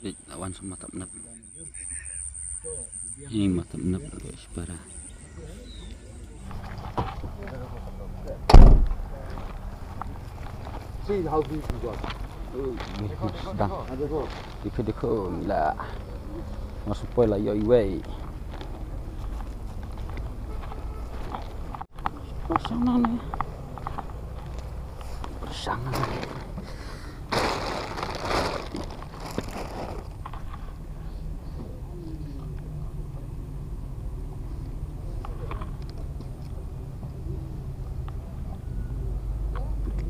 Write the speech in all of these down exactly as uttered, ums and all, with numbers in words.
Dik, la wan sa Mata Pnep. Ïa Mata Pnep, ïa Shipara. Dang. Dikhe, dikhe, la. Mar shu poi la ïoh iwei. Pyrshang nangne. Pyrshang nangne.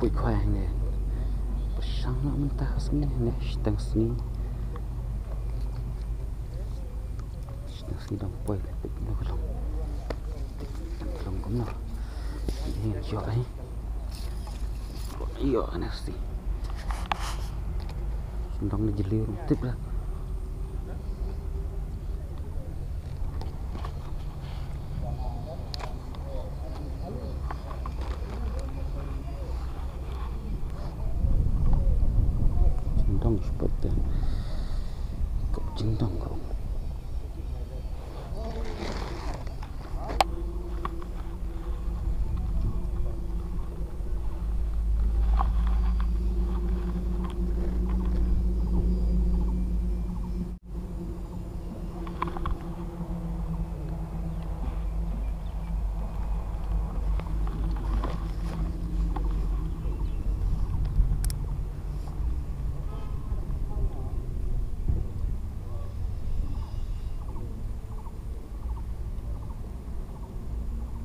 Poi khwai hangne. Pyrshang na mynta ka sngi hangne, shiteng sngi. Shiteng sngi dang poi, peit noh ka long. Ka long kumno. Ïoh ai. Ïoh ai nasi. Sendang na jeli rung tip lah. Jingdong sepet te. Kop jingdong kop.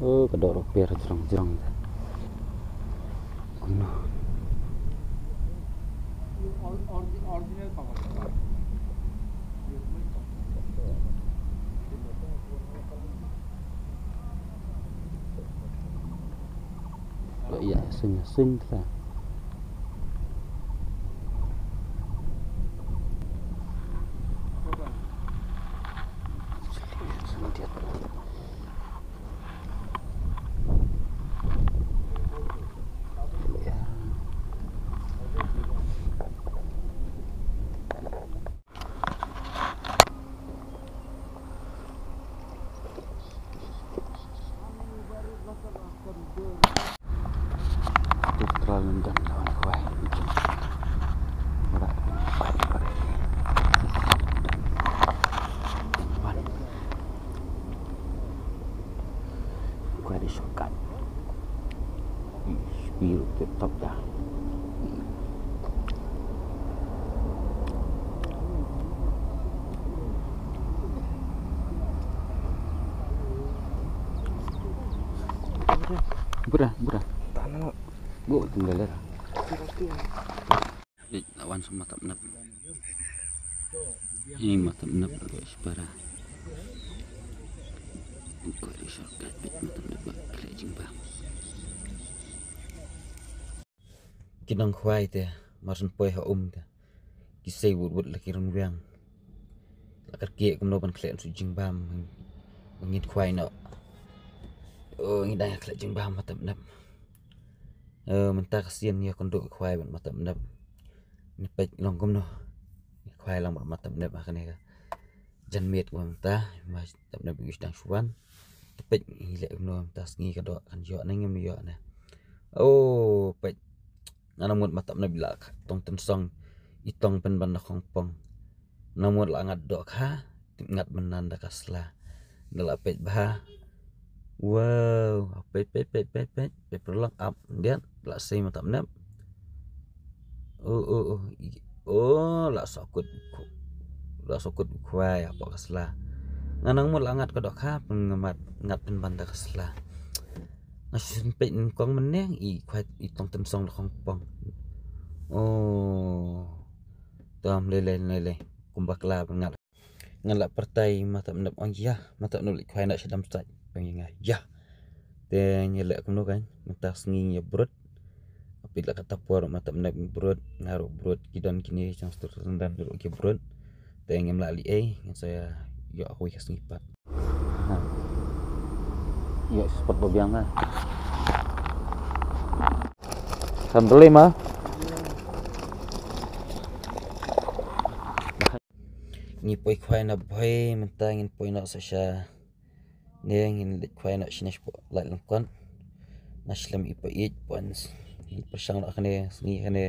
Oh, ka dor per jrong jrong. Kumno. Ba ïa sing sing ta. Kwah di shortcut. Ih, speed tip top dah. Bura, bura. Gua tinggal dah. Dik, la wan sa Mata Pnep. Ïa Mata Pnep, ïa Shipara. Kwah di shortcut, dik, Mata Pnep ba khleh jingbam. Ki nongkhwai te, mar shu poi ha um te, ki sei wut wut la ki rynwiang. La kyrkieh kumno ban khleh shu jingbam. Ba ngin khwai noh. Oh, ngi dang khleh jingbam Mata Pnep. Eh, mynta ka sien ngi ïakynduh khwai bad Mata Pnep. Ngi peit long kumno. Ngi khwai lang bad Mata Pnep ha kane ka janmiet kumta, Mata Pnep u dang shu wan. Te peit ngi leh kumno mynta sngi ka doh kan ïoh ne ngim ïoh ne. Oh, peit. Nga nang mut Mata Pnep i la tong tynsong, i tong pynban na khongpong. Namar la ngat dohkha, tip ngat mynnan da ka sla. Nga la peit bha. Wow, peit, peit, peit, peit, peit, peit paralok ap, diat, la sei Mata Pnep. Oh, oh, oh, i-, oh, la sokut, la sokut khwai hapoh ka sla. Nga nang mut la ngat ka dohkha, pyn ngat, ngat pynban da ka sla. Nga shu peit nyngkong mynne, i khwai, i tong tynsong da khongpong. Oh. Tam lei lei lei lei. Kumba kla pyn ngat. Nga la pyrthei Mata Pnep ong ïa, Mata Pnep leit khwai na sha dam sait. Ong ïa nga ïa. Te ngi leh kumno kan, mynta sngi ngi ïa brut. Peit la kata por Mata Pnep ngi brut, nga ruh brut, ki don kine jong stur sendam ruh ki brut. Te ngim lah leh ei, ngin sa ïoh kawei ka sngi pat. Ha. Ïoh spot ba biang ha. Kan beli ma. Ngi poi khwai na bhoi mynta, ngin poi noh sa sha ne, ngin leit khwai noh shane shapoh Laitlyngkot. Na shlem i pa ïeit, pon s-, ngin pyrshang noh kane sngi kane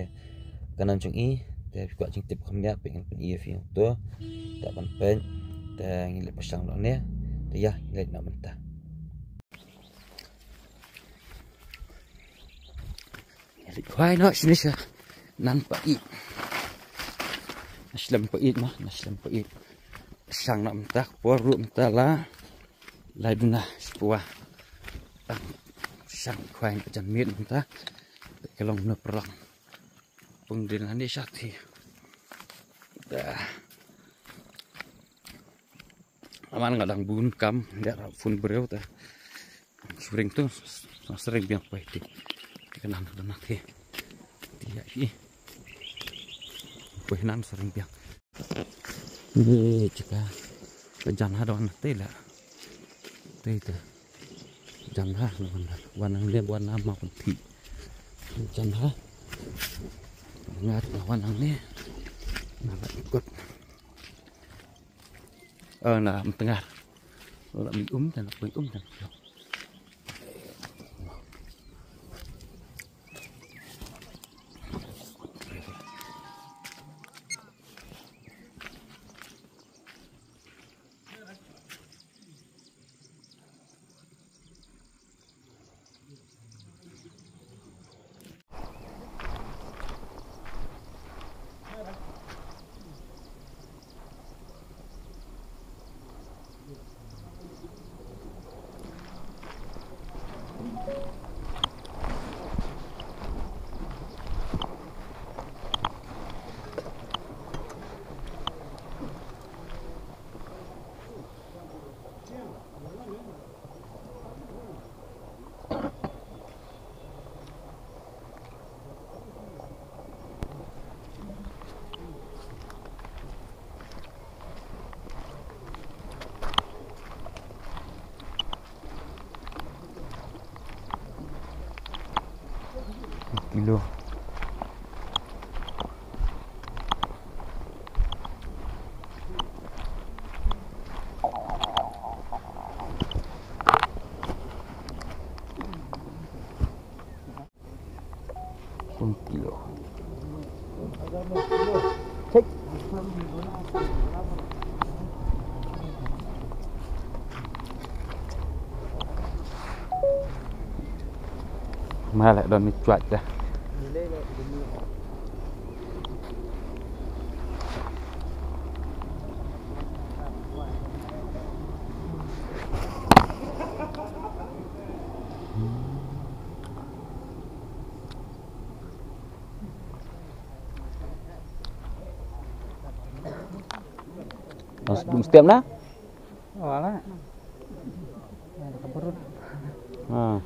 ka nam jong i. Te kwah jingtip kham ïa phi, ngin pyni ïa phi to. Te ban peit, te ngin leit pyrshang noh ne. Te ïa, ngin leit noh mynta. Leit khwai noh shane sha nan pa ïeit. Na shlem pa ïeit ma, na shlem pa ïeit. Shang noh mynta, por ruh mynta la lai duna shipwa. Tang shang khwai noh jan miet mynta. Ka long na pyrlang. Pung dil na ni shati. Da. Aman nga dang bun kam, da ra phone briew ta. Sering tu, sering biang pai ti. Ti kanan tu nak ti. Ti ya i. Pai nan sering biang. Ni cika. Ka jan ha don ti la. Ti tu. Jan ha don. Wan nang dia wan nama pun ti. Jan ha. Ngat wan nang ni. Na ba ikut. Ơ, na mtngar. La mi um tan, poi um tan. Kilo. Pun kilo. Cek. Mala don ni cuaca. Mas dum setiap na? Wala. Ada keberut. Ha.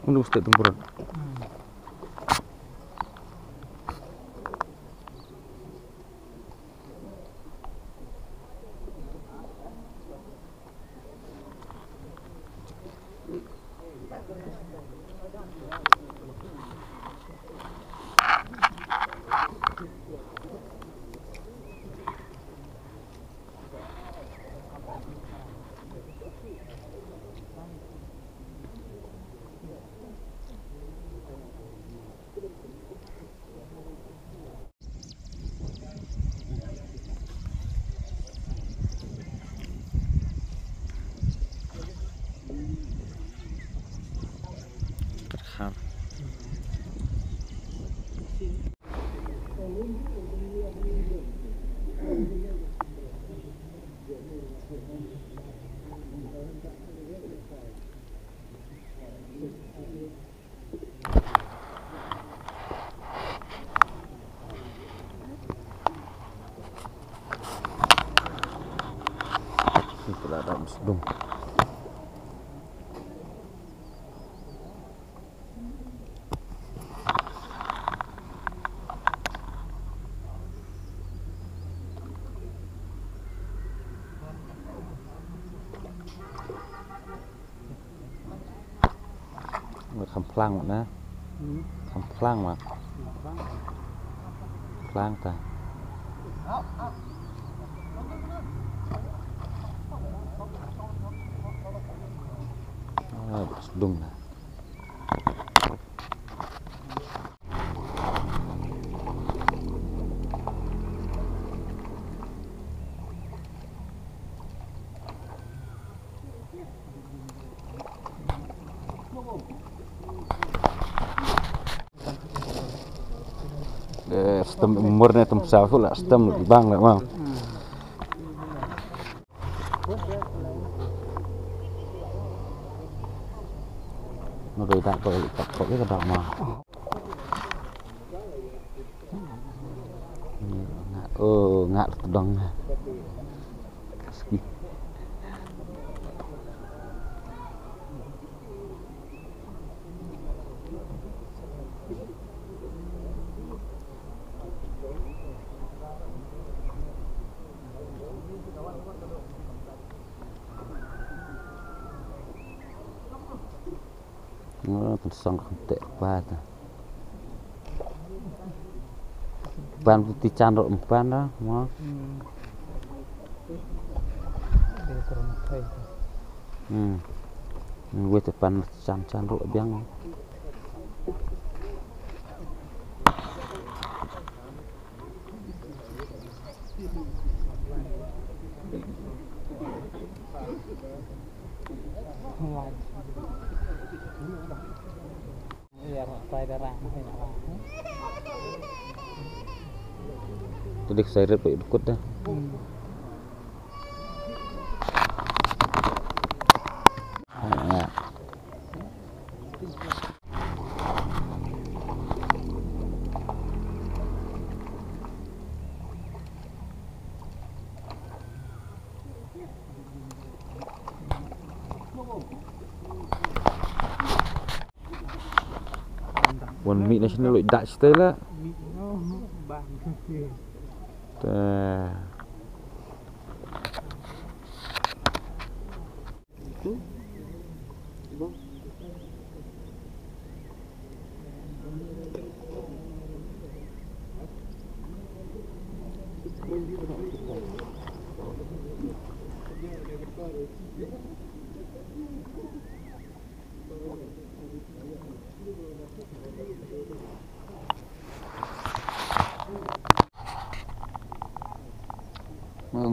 Unu stek tumpuran. Ito la dam sedung. Phlang na. Phlang ma. Phlang ta. Ah, sdung na. Eh, stem murne tem safu la stem bang la ma. Nuri dak ko dak ko ka dak ma. Nga, oh, nga tdong. Ski. Nga kan sang kan te pa ta. Pan ti chan ro pan da ma. Hmm. Wei te pan chan chan ro biang. Tadi saya repot ikut dah. Hmm. Ah, ya. Wan mih na shane lok dak shatei la. Te.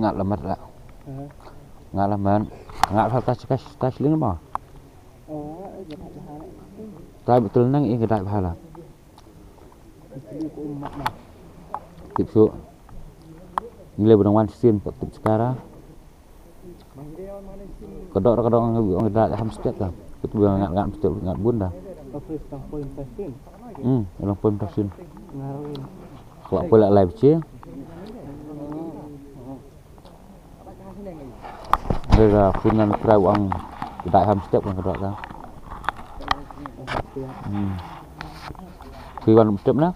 Nga la mat la. Nga la mat. Nga la tas tas tas ling ma. Tai betul nang i kedai bhala. Tip su. Ngi le benang wan sin pat tip sekara. Ka dok ka dok ngi ong da ham step da. Kut bu ngat ngat step ngat bun da. Hmm, long pun tasin. Khlak pula lai bchi. Dega punan kra ong da ham step ka dok da. Hmm. Kui wan step na.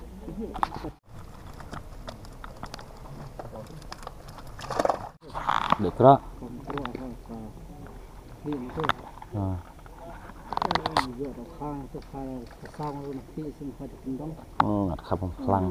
Dek kra. Ha. Oh, ngat khap phlang.